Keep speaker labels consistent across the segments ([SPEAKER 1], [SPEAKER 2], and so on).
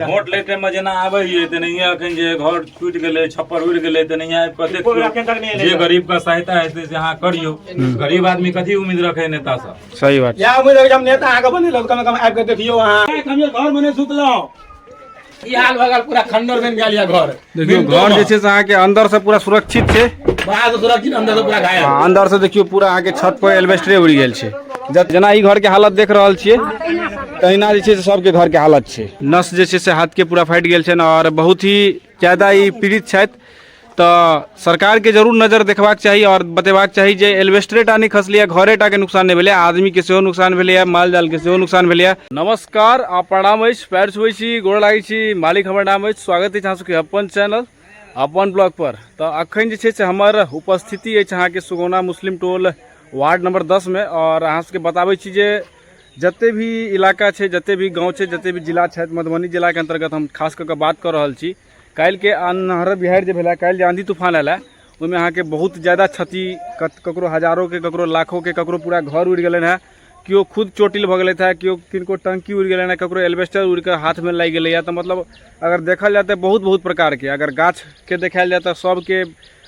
[SPEAKER 1] Vote लै time मे जेना आबै हियै तेनाहिये अखन जे घर टूटि गेलै, छप्पर उड़ि गेलै, तेनाहिये आबि कऽ देखियौ। जे गरीब के सहायता हेतै से अहाँ करियौ। गरीब आदमी कथी उम्मीद रखै नेता सँ?
[SPEAKER 2] सही बात।
[SPEAKER 3] इएह उम्मीद रखै हम नेता अहाँके बनेलहुँ, कम से कम आबि कऽ देखियौ अहाँ। हम घर मे नहि सुतलहुँ।
[SPEAKER 4] ई हाल भऽ गेल, पूरा खंडर बनि गेल यऽ घर।
[SPEAKER 2] देखियौ, घर जे छै से अहाँके अंदर से पूरा सुरक्षित छै।
[SPEAKER 4] बाहर से सुरक्षित, अंदर से पूरा घायल।
[SPEAKER 2] हाँ, अंदर से देखियौ, पूरा अहाँके छत पर एल्बेस्टरे उड़ि गेल छै। जेना ई घर के हालत देख रहल छियै, तहिना जे छै से सबके घर के हालत छै। नस जे छै से हाथ के पूरा फाटि गेल छनि आओर बहुत ही ज्यादा ई पीड़ित छथि। तऽ सरकारके जरूर नजर देखबाक चाही आओर बतेबाक चाही जे एल्बेस्टरे टा नहि खसलैए, घरे टाके नुकसान नहि भेलैए, आदमीके सेहो नुकसान भेलैए, माल जालके सेहो नुकसान भेलैए। नमस्कार आ प्रणाम अछि, पैर छुबै छी, गोर लागै छी, मालिक हमर नाम अछि। स्वागत अछि अहाँ सबके अपन चैनल अपन ब्लॉग पर। तऽ अखन जे छै से हमर उपस्थिति अछि अहाँके सुगौना मुस्लिम टोल वार्ड नंबर 10 मे आओर अहाँ सबके बताबै छी जे जते भी इलाका छै, जते भी गाँव छै, जते भी जिला छथि, मधुबनी जिलाके अन्तर्गत हम खास कऽ कऽ बात कऽ रहल छी। काल्हिके अन्हर बिहाड़ि जे भेलै, काल्हि जे आँधी तूफान आयल ओहिमे अहाँके बहुत ज्यादा क्षति, ककरो हजारोके, ककरो लाखोके, ककरो पूरा घर उड़ि गेलनि हेँ, केओ खुद चोटिल भऽ गेलथि हेँ, केओ किनको टंकी उड़ि गेलनि हेँ, ककरो एल्बेस्टर उड़िकऽ हाथमे लागि गेलैए। तऽ मतलब अगर देखल जाय तऽ बहुत बहुत प्रकारके, अगर गाछके देखायल जाय तऽ सबके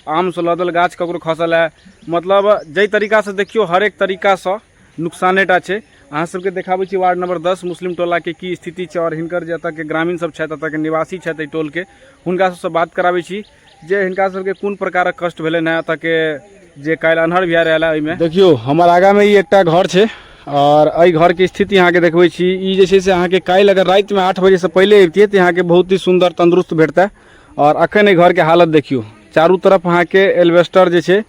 [SPEAKER 2] आमसँ लदल गाछ ककरो खसल है। मतलब जाहि तरीकासँ देखियौ, हरेक तरीकासँ नुकसाने टा छै। अहाँ सबके देखाबै छी वार्ड नंबर 10 मुस्लिम टोलाके की स्थिति छै आओर हिनकर जे एतऽके ग्रामीण सब छथि, एतऽके निवासी छथि एहि टोलके, हुनका सबसँ बात कराबै छी जे हिनका सबके कोन प्रकारक कष्ट भेलनि हेँ एतऽके जे काल्हि अन्हर बिहाड़ि आयल ओहिमे। देखियौ, हमर आगाँमे ई एकटा घर छै आओर एहि घरके स्थिति अहाँके देखबै छी। ई जे छै से अहाँके काल्हि अगर रातिमे 8 बजेसँ पहिले अबितियै तऽ अहाँके बहुत ही सुन्दर तन्दुरुस्त भेटतै। आओर अखन एहि घरके हालत देखियौ, चारू तरफ अहाँके एल्बेस्टर जे छै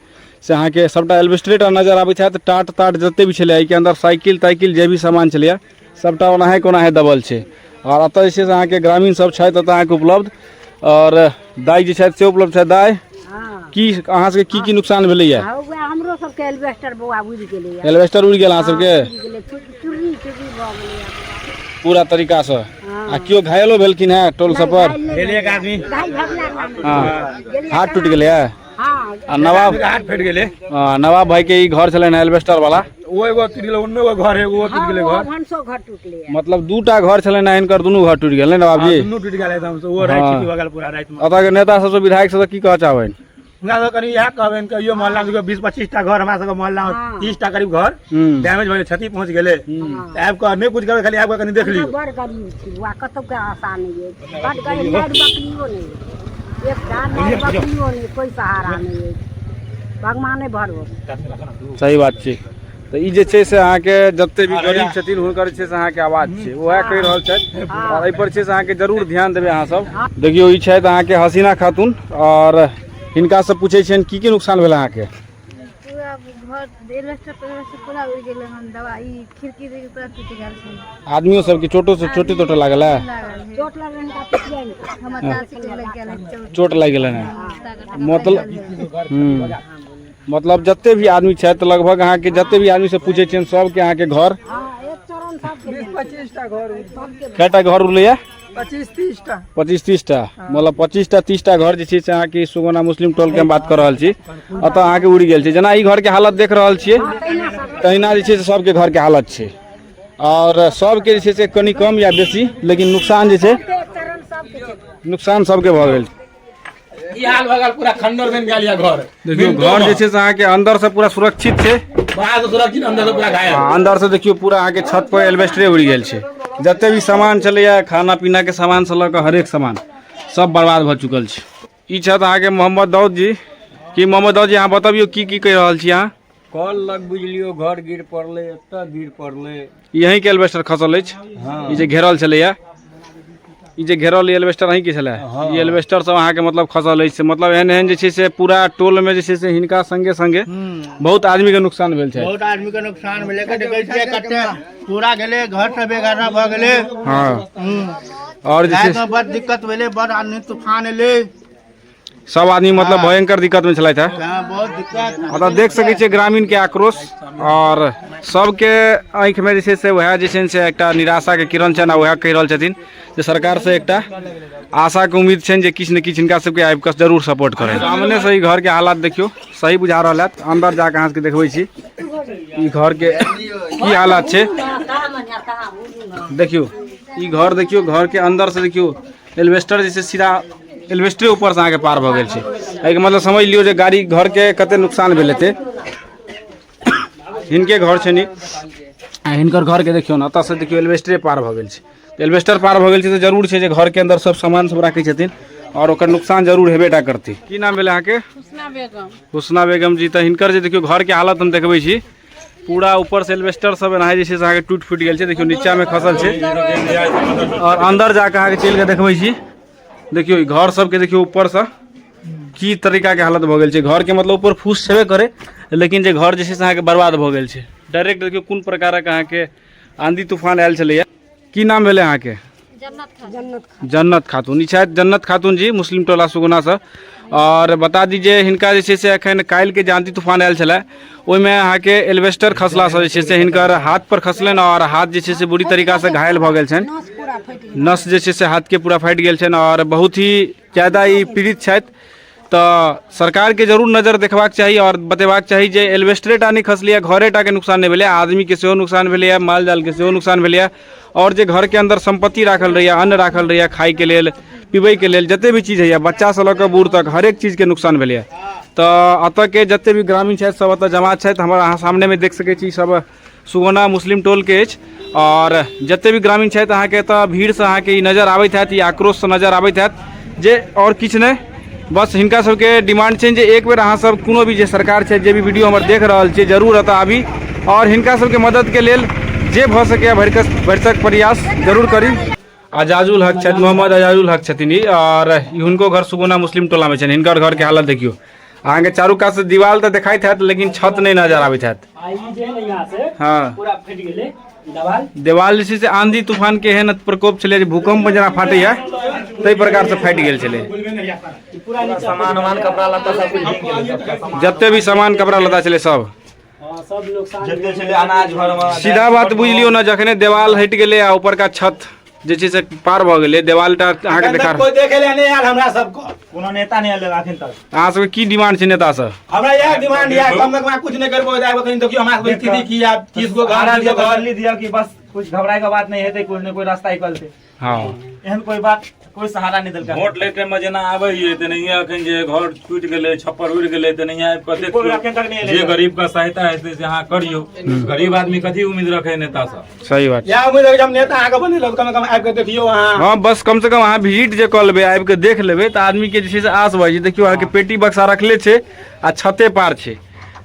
[SPEAKER 2] से अहाँके सबटा एल्बेस्टरे टा नजर आबै छथि। टाट ताट जते भी छलै, एहिके अन्दर साइकिल ताइकिल जे भी सामान छलैए, सबटा ओनाहे के ओनाहे दबल छै। आओर एतऽ जे छै से अहाँके ग्रामीण सब छथि एतऽ अहाँके उपलब्ध, आओर दाइ जे छथि से उपलब्ध छथि। दाइ, की अहाँ सबके की की नुकसान भेलैए?
[SPEAKER 5] हमरो सबके एल्बेस्टर बौआ उड़ि गेलैए।
[SPEAKER 2] एल्बेस्टर उड़ि गेल अहाँ सबके?
[SPEAKER 5] उड़ि गेलै, चुर्री चुर्री भऽ गेलैए
[SPEAKER 2] पूरा तरीकासँ। आ केओ घायलो भेलखिन हेँ टोल सब पर?
[SPEAKER 3] एक आदमी।
[SPEAKER 2] हाथ टूटि गेलैए। आ नवाब
[SPEAKER 3] हाथ फटि गेलै।
[SPEAKER 2] हाँ, नवाब भाई के ई घर छलनि एल्बेस्टर वाला।
[SPEAKER 3] ओ एगो टूटि गेलै, ओन्नो एगो घर है, ओहो टूटि गेलै घर।
[SPEAKER 5] भनसो घर टूटलै।
[SPEAKER 2] मतलब दूटा घर छलनि हेँ हिनकर, दुनू घर टूटि गेल ने नवाब जी?
[SPEAKER 3] दुनू टूटि गेल एकदम से। ओहो राति छुट्टी भऽ गेल पूरा रातिमे।
[SPEAKER 2] एतऽ के नेता सबसँ, विधायक सबसँ की कहऽ चाहबनि?
[SPEAKER 3] हमरा सब कनि इएह कहबनि कि यो मोहल्ला मे 20-25 टा घर, हमरा सबके मोहल्ला मे 30 टा करीब घर डैमेज भऽ गेलै, क्षति पहुँच गेलै। तऽ आबि कऽ नहि कुछ करबै, खाली आबि कऽ कनि देख लियौ।
[SPEAKER 5] बड़ गरीब छी बौआ, कतौ के आशा नहि अछि। बड़ गरीब, मारि बकरियो नहि अछि एकटा, मारि बकरियो नहि, कोइ सहारा नहि अछि, भगवाने भरोस।
[SPEAKER 2] सही बात छै। तऽ ई जे छै से अहाँके जते भी गरीब छथिन, हुनकर जे छै से अहाँके आवाज छै, उएह कहि रहल छथि आओर एहिपर छै से अहाँके जरूर ध्यान देबै अहाँ सब। देखियौ, ई छथि अहाँके हसीना खातून आओर हिनकासँ पूछै छियनि की की नुकसान भेल अहाँके?
[SPEAKER 6] पूरा घर एल्बेस्टर तेल्बेस्टर पूरा उड़ि गेलै हन, दवा ई खिड़की तिड़की पूरा टूटि गेल छै।
[SPEAKER 2] आदमियो सबके चोटो से चोटे तोटे लागल है?
[SPEAKER 6] लागल है।
[SPEAKER 5] चोट लगलै हुनका पितिया नहि।
[SPEAKER 6] हमर चाची के लागि गेल है चोट।
[SPEAKER 2] चोट लागि गेलनि हँ? मतलब मतलब जते भी आदमी छथि, लगभग अहाँके जते भी आदमी से पूछै छियनि, सबके अहाँके घर
[SPEAKER 5] हँ, एक चरण सबके।
[SPEAKER 3] 25 टा घर।
[SPEAKER 2] कएटा घर उड़लैया?
[SPEAKER 3] 25-30 टा।
[SPEAKER 2] 25-30 टा, मतलब 25 टा 30 टा घर जे छै से अहाँके सुगौना मुस्लिम टोलके हम बात कऽ रहल छी, एतऽ अहाँके उड़ि गेल छै। जेना ई घरके हालत देख रहल छियै, तहिना जे छै से सबके घरके हालत छै आओर सबके जे छै से कनि कम या बेसी, लेकिन नुकसान जे छै
[SPEAKER 5] एक चरण सबके छै।
[SPEAKER 2] नुकसान सबके भऽ गेल।
[SPEAKER 4] ई हाल भऽ गेल, पूरा खंडर बनि गेल यऽ घर।
[SPEAKER 2] देखियौ, घर जे छै से अहाँके अंदर से पूरा सुरक्षित छै।
[SPEAKER 4] बाहर से सुरक्षित, अंदर से पूरा घायल।
[SPEAKER 2] हाँ, अंदर से देखियौ, पूरा अहाँके छत पर एल्बेस्टरे उड़ि गेल छै। जते भी सामान छलैए, खाना पीना के सामान से लऽ कऽ हरेक सामान सब बर्बाद भऽ चुकल छै। ई छथि अहाँके मोहम्मद दाऊद जी। की मोहम्मद दाऊद जी, अहाँ बतबियौ, की की कहि रहल छी अहाँ?
[SPEAKER 7] कल लग बुझलियौ घर गिर पड़लै, एतऽ गिर पड़लै।
[SPEAKER 2] यहीं के एल्बेस्टर खसल अछि? ई जे घेरल छलैया, ई जे घेरल एल्बेस्टर अहीं के छलै? ई एल्बेस्टर सब अहाँके मतलब खसल अछि। मतलब एहन एहन जे छै से पूरा टोल में जे छै से हिनका संगे संगे बहुत आदमी के नुकसान भेल छै।
[SPEAKER 8] बहुत आदमी के नुकसान भेलै। देखै छियै कते पूरा गेलै, घर सब बेघर भऽ गेलै।
[SPEAKER 2] आओर जे छै
[SPEAKER 8] रातिमे बड़ दिक्कत भेलै, बड़ आदमी, तूफान एलै।
[SPEAKER 2] सब आदमी मतलब भयंकर दिक्कत में छलथि है।
[SPEAKER 8] हाँ, बहुत दिक्कत।
[SPEAKER 2] अतः देख सकै छियै ग्रामीण के आक्रोश आओर सबके आँखिमे जे छै से वएह जे छै से एकटा निराशाके किरण छनि आ वएह कहि रहल छथिन जे सरकारसँ एकटा आशाके उम्मीद छनि जे किछु ने किछु हिनका सबके आबि कऽ जरूर सपोर्ट करै। सामने से ई घरके हालात देखियौ, सही बुझा रहल हैत। अन्दर जाकऽ अहाँ सबके देखबै छी ई घरके की हालात छै। देखियौ। ई घर देखियौ, घर के अंदर से देखियौ एल्बेस्टर जे छै सीधा एल्बेस्टरे ऊपर से अहाँके पार भऽ गेल छै। एहिके मतलब समझ लियौ जे गाड़ी घर के कते नुकसान भेल हेतै। हिनके घर छनि आ हिनकर घर के देखियौ ने, एतऽ से देखियौ एल्बेस्टरे पार भऽ गेल छै। एल्बेस्टर पार भऽ गेल छै तऽ जरूर छै जे घर के अंदर सब सामान सब राखै छथिन और ओकर नुकसान जरूर हेबे टा करतै। की नाम भेलै अहाँके?
[SPEAKER 9] हुसना बेगम।
[SPEAKER 2] हुसना बेगम जी। तऽ हिनकर जे देखियौ घर के हालत हम देखबै छी, पूरा ऊपर से एल्बेस्टर सब एनाहे जे छै से अहाँके टूटि फूटि गेल छै। देखियौ नीचा मे खसल छै और अंदर जाके अहाँके चलि कऽ देखबै छी। देखियौ ई घर सबके देखियौ ऊपर से की तरीका के हालत भऽ गेल छै। घर के मतलब ऊपर फूस छेबे करे, लेकिन जे घर जे छै से अहाँके बर्बाद भऽ गेल छै। डायरेक्ट देखियौ कोन प्रकारक अहाँके आंधी तूफान आयल छलैया। की नाम भेलै अहाँके? जन्नत खातून। ई छथि जन्नत खातून जी, मुस्लिम टोला सुगुना से। और बता दी जे हिनका जे छै से एखन काल्हिके जे आंधी तूफान आयल छलै ओहिमे अहाँके एल्बेस्टर खसलासँ जे छै से हिनकर हाथ पर खसलनि और हाथ जे छै से बुरी तरीकासँ घायल भऽ गेल छनि। नस जे छै से हाथके पूरा फाटि गेल छनि और बहुत ही ज्यादा ई पीड़ित छथि। तऽ सरकारके जरूर नजर देखबाक चाही और बतेबाक चाही जे एल्बेस्टरे टा नहि खसलैए, घरे टाके नुकसान नहि भेलैए, आदमीके सेहो नुकसान भेलैए, माल जालके सेहो नुकसान भेलैए और जे घरके अंदर सम्पत्ति राखल रहैए, अन्न राखल रहैए, खायके लेल पीबैके लेल जते भी चीज होइए, बच्चासँ लऽ कऽ बूढ़ तक हरेक चीजके नुकसान भेलैए। तऽ एतऽके जते भी ग्रामीण छथि सब एतऽ जमा छथि। हमर अहाँ सामनेमे देख सकै छी सब सुगौना मुस्लिम टोलके अछि और जते भी ग्रामीण छथि अहाँके एतऽ भीड़सँ अहाँके ई नजर आबैत हैत, ई आक्रोशसँ नजर आबैत हैत जे और किछु नहि, बस हिनका सबके डिमांड छनि जे एक बेर अहाँ सब कोनो भी जे सरकार छै, जे भी वीडियो हमर देख रहल छियै, जरूर एतऽ आबी और हिनका सबके मददके लेल जे भऽ सकैए भरिसक प्रयास जरूर करी। अजाजुल हक छथि, मोहम्मद अजाजुल हक छथिन ई और ई हुनको घर सुगौना मुस्लिम टोलामे छनि। हिनकर घरके हालत देखियौ, अहाँके चारू कात से दीवाल तऽ देखाइत हैत लेकिन छत नहि नजर आबैत हैत। हाँ, देवाल जे छै से आंधी तूफान के एहन प्रकोप छलै जे भूकंप जेना फाटैया ताहि प्रकार से फाटि गेल छलै।
[SPEAKER 4] सामान उमान कपड़ा लत्ता सब कुछ भीग गेलै सबटा।
[SPEAKER 2] जते भी सामान कपड़ा लत्ता छलै सब
[SPEAKER 4] जते छलै अनाज घर में।
[SPEAKER 2] सीधा बात बुझि लियौ ने, जखने देवाल हटि गेलै आ ऊपरका छत जे छै से पार भऽ गेलै, देवाल टा अहाँके देखा।
[SPEAKER 3] कोई देखे ले नहीं आयल हमरा सबको,
[SPEAKER 4] कोनो नेता नहीं आयल अखन तक।
[SPEAKER 2] अहाँ सबके की डिमांड छै नेता से?
[SPEAKER 3] हमरा इएह डिमांड यऽ, कम से कम कुछ नहीं करबो जाए कहीं देखियो हमरा सबके स्थिति की या 30 गो घर 30 गो घर
[SPEAKER 4] तसल्ली दिया कि बस कुछ घबराए के बात नहीं हेतै, कोई ने कोई रास्ता निकलते।
[SPEAKER 2] हाँ,
[SPEAKER 4] एहन कोई बात कोई सहारा नहीं देलकै।
[SPEAKER 1] वोट लै टाइम में जेना आबै हियै तेनाहिये अखन जे घर टूटि गेलै, छप्पर उड़ि गेलै, तेनाहिये आबि कऽ देखियौ जे गरीब के सहायता हेतै से अहाँ करियौ। गरीब आदमी कथी उम्मीद रखै नेता से?
[SPEAKER 2] सही बात।
[SPEAKER 3] इएह उम्मीद रखै हम नेता अहाँके बनेलक, कम से कम आबि कऽ देखियौ अहाँ।
[SPEAKER 2] हाँ, बस कम से कम अहाँ विजिट जे कऽ लेबै, आबि कऽ देख लेबै तऽ आदमी के जे छै से आस भऽ जाइ छै। देखियौ अहाँके पेटी बक्सा रखले छै आ छते पार छै,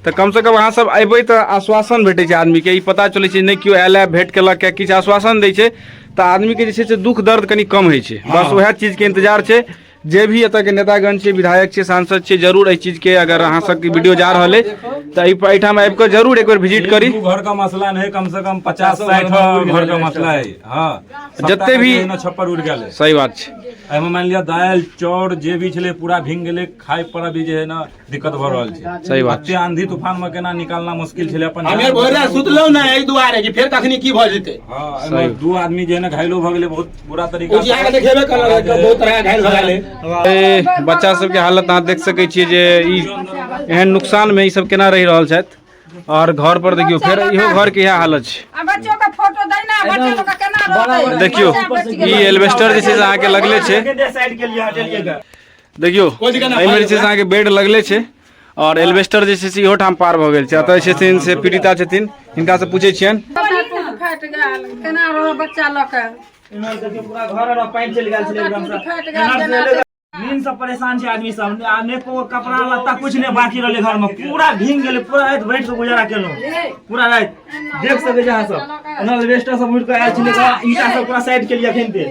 [SPEAKER 2] तऽ कम से कम अहाँ सब अयबै तऽ आश्वासन भेटै छै आदमीके, ई पता चलै छै नहि केओ आयल है भेंट केलक या किछु आश्वासन दै छै तऽ आदमीके जे छै से दुख दर्द कनि कम होइ छै। बस वएह चीजके इंतजार छै। जे भी एतऽके नेतागण छै, विधायक छै, सांसद छै, जरूर एहि चीजके अगर अहाँ सबके वीडियो जा रहल अइ तऽ एहिठाम आबि कऽ जरूर एक बेर विजिट करी।
[SPEAKER 1] दू घर का मसला नहीं, कम से कम 50-60 घर का मसला है। हाँ,
[SPEAKER 2] जते भी
[SPEAKER 1] छप्पर उड़ गेलै।
[SPEAKER 2] सही बात छै।
[SPEAKER 1] एहिमे मानि लिअ दालि चाउर जे भी छलै पूरा भींग गेलै, खाय पर अभी जे है ना दिक्कत भऽ रहल छै।
[SPEAKER 2] सही बात।
[SPEAKER 1] एते आंधी तूफान में केना निकालना मुश्किल छलै अपन।
[SPEAKER 3] हमे भरि राति सुतलहुँ ने एहि दुआरे कि फेर कखनी की भऽ जेतै।
[SPEAKER 1] हाँ, एहिमे दू आदमी जे है ना घायलो भऽ गेलै बहुत बुरा तरीका।
[SPEAKER 3] ओ जी अहाँके देखेबे करल, बहुत तरह घायल भऽ गेलै।
[SPEAKER 2] बच्चा सबके हालत अहाँ देख सकै छियै जे ई एहन नुकसान में ई सब केना रहि रहल छथि। और घर पर देखियौ फेर इहो घर के इएह हालत छै।
[SPEAKER 9] आ बच्चो के फोटो दै ना, बच्चा लोग के केना रहतै?
[SPEAKER 2] देखियौ ई एल्बेस्टर जे छै से अहाँके लगले छै। देखियौ एहिमे जे छै से अहाँके बेड लगले छै और एल्बेस्टर जे छै से इहो ठाम पार भऽ गेल छै। एतऽ छथिन से पीड़िता छथिन, हिनका से पूछै छियनि।
[SPEAKER 9] फाटि गेल, केना रहब बच्चा लऽ के?
[SPEAKER 4] पूरा घर पानि चलि गेल छलै एकदम से।
[SPEAKER 9] फाटि गेल केना?
[SPEAKER 4] नींद से परेशान छै आदमी सब, आ नहि कोनो कपड़ा लत्ता कुछ नहीं बाकी रहलै घर में, पूरा भींग गेलै। पूरा राति बैठ के गुजारा केलहुँ, पूरा राति देख सकै छी अहाँ सब। ओना एल्बेस्टर सब उड़ि कऽ आयल छलै, ईंटा सब पूरा साइड केलियै अखन ते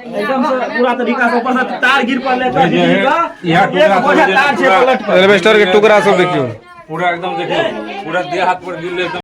[SPEAKER 4] एकदम से पूरा तरीका से। ऊपर से तार गिर पड़लै तऽ बिजली के एक बोझा तार छै पलट पर।
[SPEAKER 2] एल्बेस्टर के टुकड़ा सब देखियौ
[SPEAKER 1] पूरा एकदम, देखियौ पूरा देह हाथ पर गिरलै एकदम।